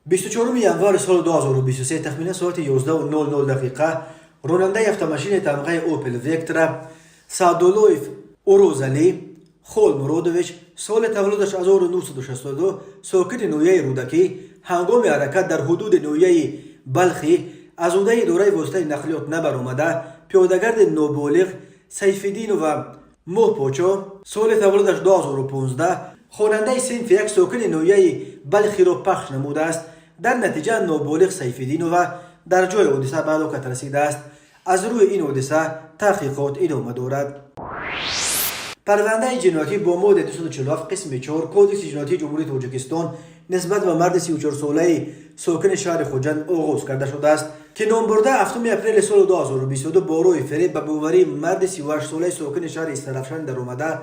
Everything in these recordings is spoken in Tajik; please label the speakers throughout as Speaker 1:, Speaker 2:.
Speaker 1: 24 январи соли 2023, тахминан соати 11:00 дақиқа, ронандаи автомашинаи тамғаи Опел Вектра Саъдуллоев Урозалӣ Холмуродович, соли таваллудаш 1962, сокини ноҳияи Рӯдакӣ, ҳангоми ҳаракат дар ҳудуди ноҳияи Балхӣ аз ӯҳдаи идораи воситаи нақлиёт набаромада, пиёдагарди ноболиғ Сайфиддинова Моҳпочо, соли таваллудаш 2015, хонандаи синфи 1, сокини ноҳияи Балхиро пахш намудааст. Дар натиҷа ноболиғ Сайфиддинова дар ҷои ҳодиса ба ҳалокат расидааст. Аз рӯи ин ҳодиса таҳқиқот идома дорад. Парвандаи ҷиноятӣ бо моддаи 247 қисми 4 Кодекси ҷиноятии Ҷумҳурии Тоҷикистон нисбат ба марди 34-солаи сокини шаҳри Хуҷанд оғоз карда шудааст, ки номбурда 7 апрели соли 2022 бо роҳи фиреб ба боварии марди 38-солаи сокини шаҳри Истаравшан даромада,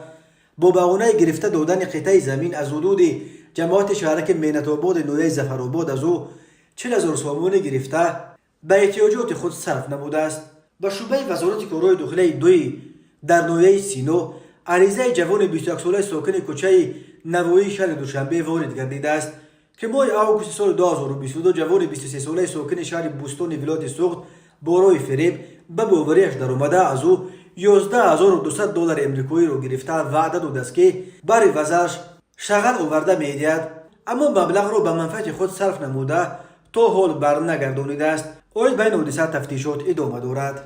Speaker 1: бо баҳонаи гирифта додани қитъаи замин аз ҳудуди ҷамоати шаҳраки Меҳнатободи ноҳияи Зафаробод аз ӯ 40 000 сомонӣ гирифта, ба эҳтиёҷоти худ сарф намудааст. Ба шӯъбаи Вазорати корҳои дохилаи дуи дар ноҳияи Сино аризаи ҷавони 21-солаи сокини кӯчаи Навоии шаҳри Душанбе ворид гардидааст, ки моҳи августи соли 2022 ҷавони 23-солаи сокини шаҳри Бӯстони вилояти Суғд бо роҳи фиреб ба бовариаш даромада, аз ӯ 11 200 доллари амрикоиро гирифта, ваъда додааст, ки бар ивазаш шағал оварда медиҳад, аммо маблағро ба манфиати худ сарф намуда, то ҳол барнагардонидааст. Оид ба ин ҳодиса тафтишот идома дорад.